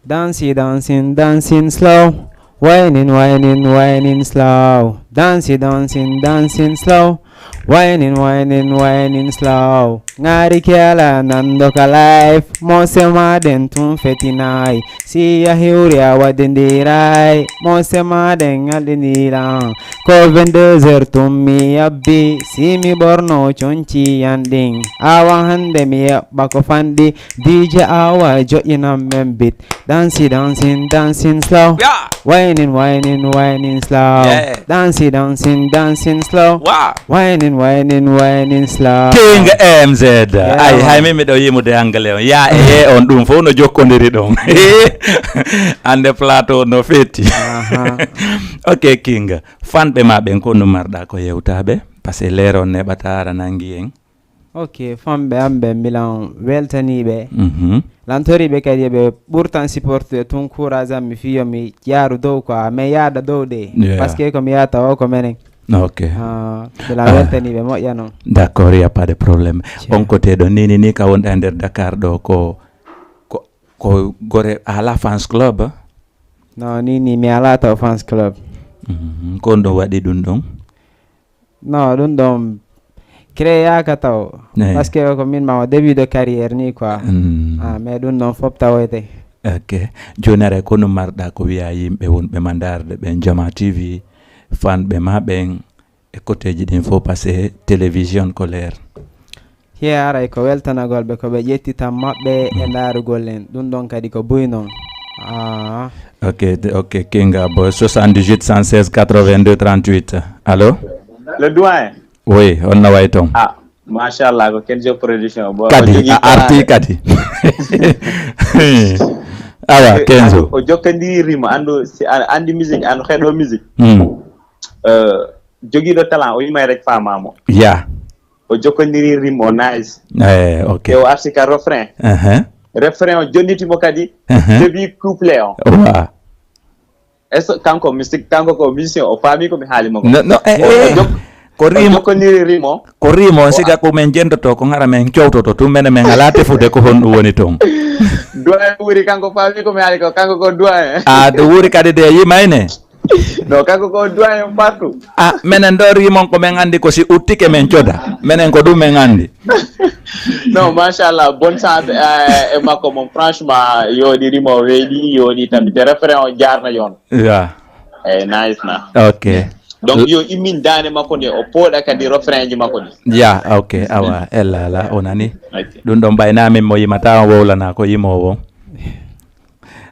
Dansi, dancing, dancing slow. Whining, whining, whining slow. Dansi, dancing, dancing slow. Whining, whining, whining slow. Ngari kela nando ka life. Mose maden tun fetinai. Si ya hiuri a wadindirai. Mose maden aldindiran. Ko vingt-deux heures tun mi yabbi. Si mi borno conci yandin. Awa hande mi yabba ko fandi. D J Awa joƴƴinan men beat. Dansi, dancing, dancing slow. Yeah. Whining, whining, whining slow. Yeah. Dansi, dancing, dancing slow. Wow. Whining, whining, whining slow. King M Z. Yeah, ay, man. Hay min miɗo yimude anglais on. Ya e ye on ɗum fof no jokkondiri ɗon. Ande plateau no fetti. Aha. Ok, King. Fanɓe ma ɓen ko no marɗa ko yewtaɓe? Parce que leero on neɓata ara nangi en. Ok, fanɓe am ɓe mbilan weltaniiɓe. Mhm. Lantoriiɓe kadi eɓe ɓurtan supportude tun courage am mi fii yo mi yaaru dow quoi, mais yaada dow de. Yeah. Parce que ko mi yaata o ko menen. Ok. Ah, mbilan weltaniiɓe moƴƴa noon. D'accord, y a pas de problème. Tiens. On côté ɗo nini ni ka wonɗa e nder Dakar ɗo ko, ko, ko gore ala fans club? Non, nini mi ala taw fans club. Mhm. Ko on ɗon waɗi ɗum ɗon? Non, ɗum ɗon créeyaaka taw. Eyi. Parce que ko min ma o début de carrière ni quoi. Mm. Ah, mais ɗum ɗon fof tawoyte. Ok. Jooni aray ko no marɗa ko wiya yimɓe wonɓe ma ndaarde ɓen Jama T V, fanɓe ma ɓen e côtéji ɗin fof parce que télévision ko leer. Hiya aray ko weltanagol ɓe ko ɓe ƴettitan maɓɓe e ndaarugol en. Ɗum ɗon kadi ko buy non. Ah. Ok, ok, Kinga bo soixante-dix-huit, cent seize, quatre-vingt-deux, trente-huit. Allô? Le doyen. Oui, on no way toon. Ah, machallah, ko Kenzo production. Kadi a arti kadi. Awa, Kenzo. O jokkondiri rimo, anndu si an andi musique, an heɗo musique. Hmm. Euh, jogiiɗo talent o yimay rek faamaamo. Ya. O jokkondiri rimo, nice. Eh, ok. E o arti ka refrain. Uh -huh. Refrain o jonniti mo kadi. Uh -huh. Début couplet on. Wa. Est-ce que kanko musique, kanko ko musicien, o faami ko mi haali mo ko? No, no, eh, eh. Ko rimo, jokkoniri rimo. Ko rimo, siga ko men jentoto, ko ngara men cowtoto, tum mene men ala tefude ko honɗum woni toon. Doyen wuuri kanko faami ko mi haali ko, kanko ko doyen. Ah, ɗum wuuri kadi de yimayne. No, kanko ko doyen partout. Ah, menen ɗo rimon ko men andi ko si uttike men coda. Menen ko ɗum men andi. Non, machallah, bonne chance eh, e makko moom, franchement, yooɗi rimo weeɗi, yooɗi tambi. Te refrain o jaarna yoon. Ya. Eyi, nice na. Ok. Donc yo immin daande makko nde o pooɗa kadi refrain ji makko ɗi. Ya, ok, awa, ella ala, o nani. Ok. Ɗum ɗon ɓay na min mo yimata on wowlana ko yimoowo.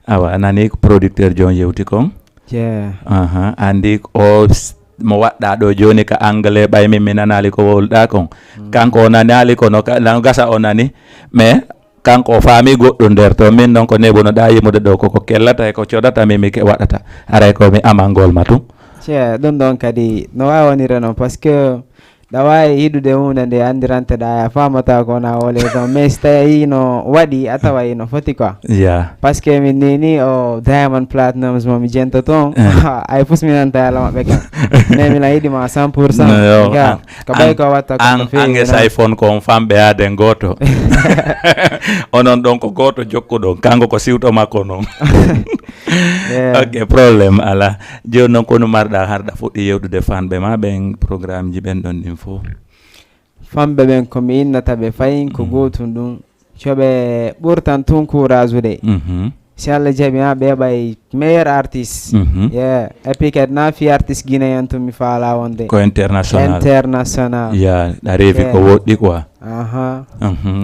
Awa, a nani ko producteur John yewti kon. Yeah. Aha, andi o s- mo waɗɗa ɗo joni ka anglais ɓay min mi nanali ko wowluɗa kon. Kanko o nanali kono ka- no gasa o nani. Mais kanko o faami goɗɗum nder to min noon ko nebunoɗa yimude ɗo koko kellata e ko codata mi mi ke- waɗata haray ko mi amangol ma tun. Ce ɗum ɗon kadi no wawanire noon parce que ɗa wawi yiɗude hunde nde andirante ɗa a famata ko wona wole ɗon mais so tawi no waɗi a tawa ino foti quoi. Ya. Parce que min nini o diamond platinums mo mi jento toon. Ay fus mi nanta yala maɓɓe kam. Mais milan yiɗima cent pour cent. Ka ɓay ko watta ko an no feewi ange sa iphone ko on famɓe yaaden gooto. Onon ɗon ko gooto jokkuɗon kanko ko siwto makko noon. Ok, problème ala. Jooni noon konu marɗa harɗa fuɗɗi yewtude fanɓe ma ɓen programme ji ɓen ɗon ɗin fof. Famɓe ɓen ko mi innata ɓe fayin ko gootum ɗum. Coɓe ɓurtan tun courage ude. Si Allah jaɓi ha ɓe ɓay meilleur artiste. Yeah. Et puis kadi na fi artiste guinéen tun mi faala wonde ko international. International. Ya, a reefi ko woɗɗi quoi. Aha.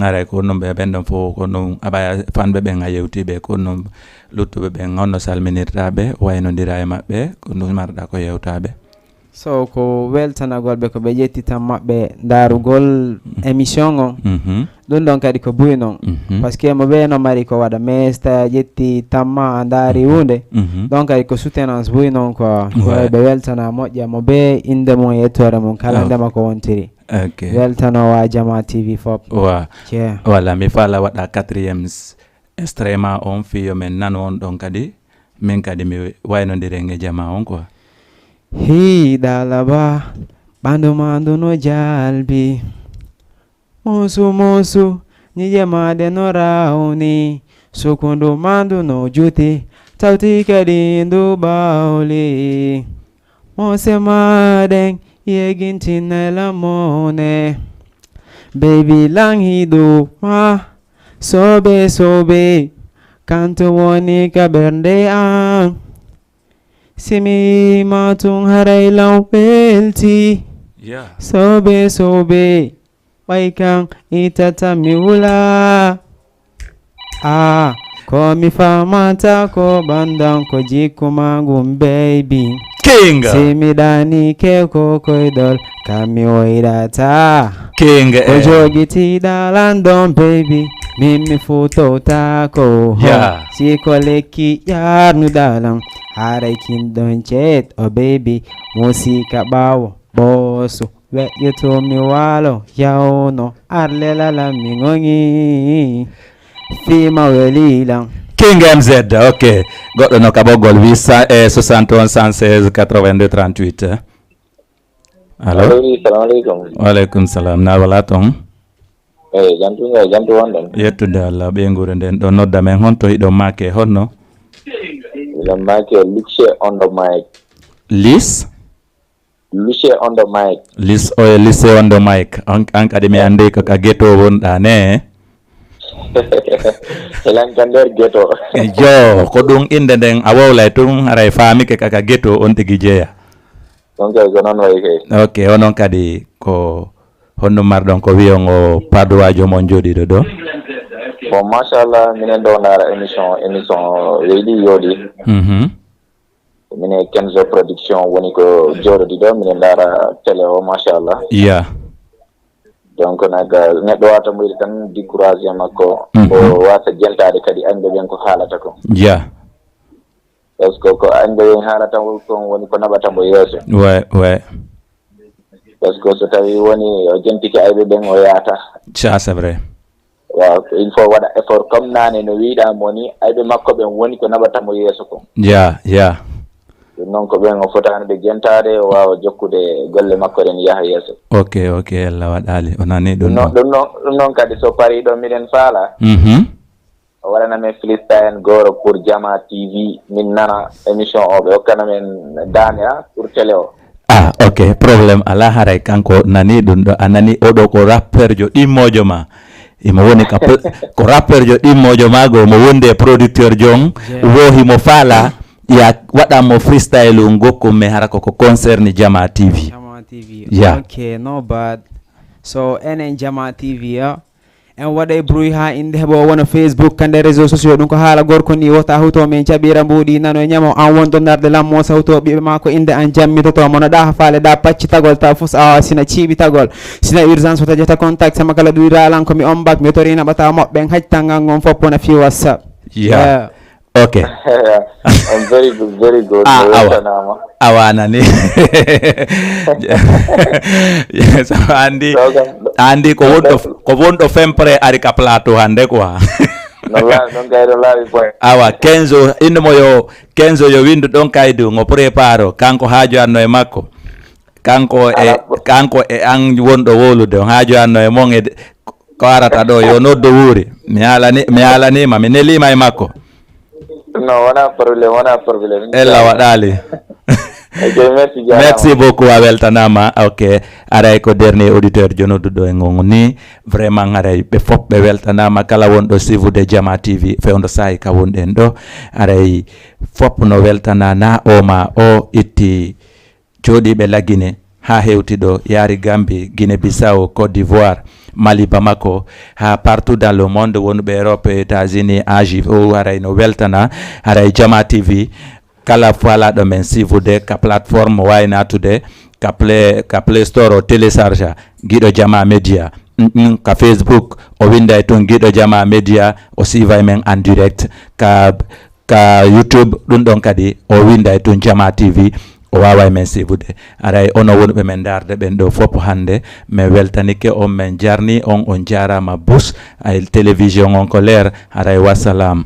Aray ko ɗum ɓe ɓen ɗon fof ko ɗum aɓa fanɓe ɓen a yewti ɓe ko ɗum luttuɓe ɓen honno salminirta ɓe waynodira e maɓɓe ko ɗum marɗa ko yewtaɓe. So ko weltanagol ɓe ko ɓe ƴetti tan maɓɓe ndaarugol émission on. Ɗum ɗon kadi ko buy noon. Parce que mo ɓe no mari ko waɗa mais so tawi a ƴetti tamma a ndaari hunde. Ɗon kadi ko soutenance buy noon quoi. Ko ɓe weltana moƴƴa mo ɓe innde mum e yettoore mum kala ndema ko wontiri. Weltanowa jama tv fop. Wa. Wala mi faala waɗa quatrième extrême on fii yo men nanu on ɗon kadi min kadi mi waynondiren e jama on quoi. Hii ɗalaba ɓandu ma ndu no jalbi. Musu musu ñiƴe maɗe no rawni. Sukundu ma ndu no juti tawti kadi ndu ɓawli. Mose maɗen yegintinay lamone. Baby lan hiɗu ma. Sobe sobe kanto woni ka ɓernde an. Simi ma tun haray law welti. Sobe sobe ɓay kan itata mi wula. Ah, ko mi famata ko ɓandan ko jikku ma ngun baby. Kinga. Si mi ɗani ke ko koydol kam mi woyrata. Kinga ko eh. Jogitiɗa lan ɗon baby min mi futowta ko ho. Yeah. Si ko lekki ƴarnuɗa lan haray kin ɗon ceet o baby mo sika ɓawo ɓooso. Weƴƴoto mi waalo yawno arlelala mi ŋoŋi. Fima welilan. King M Z, ok. Goɗɗo no kaɓogol huit cent eh, soixante et onze cent seize quatre-vingt-deux trente-huit. Allo? Allo, oui, salam aleykum. Waaleykum salam. Na wala toon? Eyi, jantu nga, jantu wonɗon. Yettude Allah, ɓeynguure nden ɗo nodda men honto hiɗon maake honno? Miɗon maake Luxe on the mic. Lis? Luce on the mic. Lis oye lise on the mic. An, an kadi mi andi ko ka ghetto wonɗa ne. Elan ka nder ghetto. Yo, ko ɗum innde nden a wowlay tun haray faamike ka ka ghetto on tigi jeeya. Ɗum kay ko noon wayi kay. Ok, onon kadi ko honɗum marɗon ko wiyon o paduwaajo mon jooɗiiɗo ɗo? Bon, machallah, minen ɗo ndaara émission, émission weyɗi yooɗi. Mhm. Mine Kenzo Production woni ko jooɗodi ɗo, mine ndaara télé o, machallah. Ya. Donc nag, neɗɗo wata moyde tan découragé makko, Mhm. O wasa jentaade kadi añɓe ɓen ko haalata ko. Ya. Parce que ko añɓe ɓen haalata kon woni ko naɓata mo yeeso. Ouais, ouais. Parce que so tawi woni o jentike ayɓe ɓen, o yaata. Ça, c'est vrai. Waaw, il faut waɗa effort comme naane no wiɗa mo ni, ayɓe makko ɓen woni ko naɓata mo yeeso kon. Ya, ya. Ɗum noon ko ɓen o fotaani ɓe jentaade, o waawa jokkude golle makko ɗen yaha yeeso. Ok, ok, Allah waɗali. O nani ɗum No, ɗon. Ɗum noon, ɗum noon kadi so parii ɗo miɗen faala, Mhm. o waɗana men freestyle gooro pour Jama T V, min nana émission o, ɓe hokkana men daane a pour télé o. Ah, ok, problème alaa, haray kanko nani ɗum ɗo, a nani oɗo ko rappeurjo ɗimmojo ma. Imo woni ka pl- ko rappeurjo ɗimmojo ma go, mo wondi e producteur jon, Yeah. Wo himo faala, ya waɗa mo freestyle ngokku, mais hara ko ko concerne Jama T V. Jama T V. Yeah. Ok, no bad. So, enen Jama T V, ya. En waɗay bruit ha inde heɓo wona Facebook, kande réseaux sociaux, ɗum ko haala gorko ni, wota huto min jaɓira mbuuɗi, nano e ñamo, an wonɗo narde lammo, sawto ɓiɓe ma ko inde an jammitoto, mono ɗa ha faale ɗa paccitagol, ta fus awa sina ciiɓitagol, sina urgence wota jeta contact, sama kala ɗuɗi ralan ko mi on bak, mi tori naɓata moɓɓen, haj tangal ngon fop wona fi WhatsApp. Yeah. Ok. I'm very good, very good. Ah, Mi awa. weltanaama. Awa nani. So andi, Ɗo kam, andi ko wonɗo, ko wonɗo fempre ari ka plateau hande quoi. No laawi, ɗon kay ɗo laawi boy. Awa, Kenzo, inde mo yo, Kenzo yo windu ɗon kaydu, ngo préparo, kanko haaju anno e makko. Kanko e, Ala. Kanko e an wonɗo wowlude, on haaju anno e mon e de-, ko arata ɗo, yo noddo wuuri. Mi alani, mi alanima, mi nelima e makko. Non, wona problème, wona problème. Ella waɗali. Ok, merci, jaaraama. Merci beaucoup, a weltanama. Ok, aray ko dernier auditeur jo nodduɗo e ngon ni. Vraiment, aray ɓe fop ɓe weltanama, kala wonɗo suivude Jama T V, fewndo saayi ka wonɗen ɗo. Aray fop no weltana na o ma o itti jooɗiiɓe Lagine haa hewti ɗo, yaari Gambie, Guinée Bissau, Côte d'Ivoire, Mali, Bamako, haa partout dans le monde, wonɓe Europe, États-Unis, Asie, fof haray no weltana, haray Jama T V, kala faalaɗo men suivude ka plateforme, o waawi naatude ka Play, ka Play Store, o télécharge Giɗo Jama Media. Mm, mm, ka Facebook, o winda e tun Giɗo Jama Media, o siiva e men en direct. Ka, ka YouTube, ɗum ɗon kadi, o winda e tun Jama T V, o waawa e men siivude. Aray, ono wonɓe men ndaarde ɓen ɗo fop hannde, men weltanike on, men jarni on, on jaaraama bus. Ay, télévision on ko leer, aray, wassalam.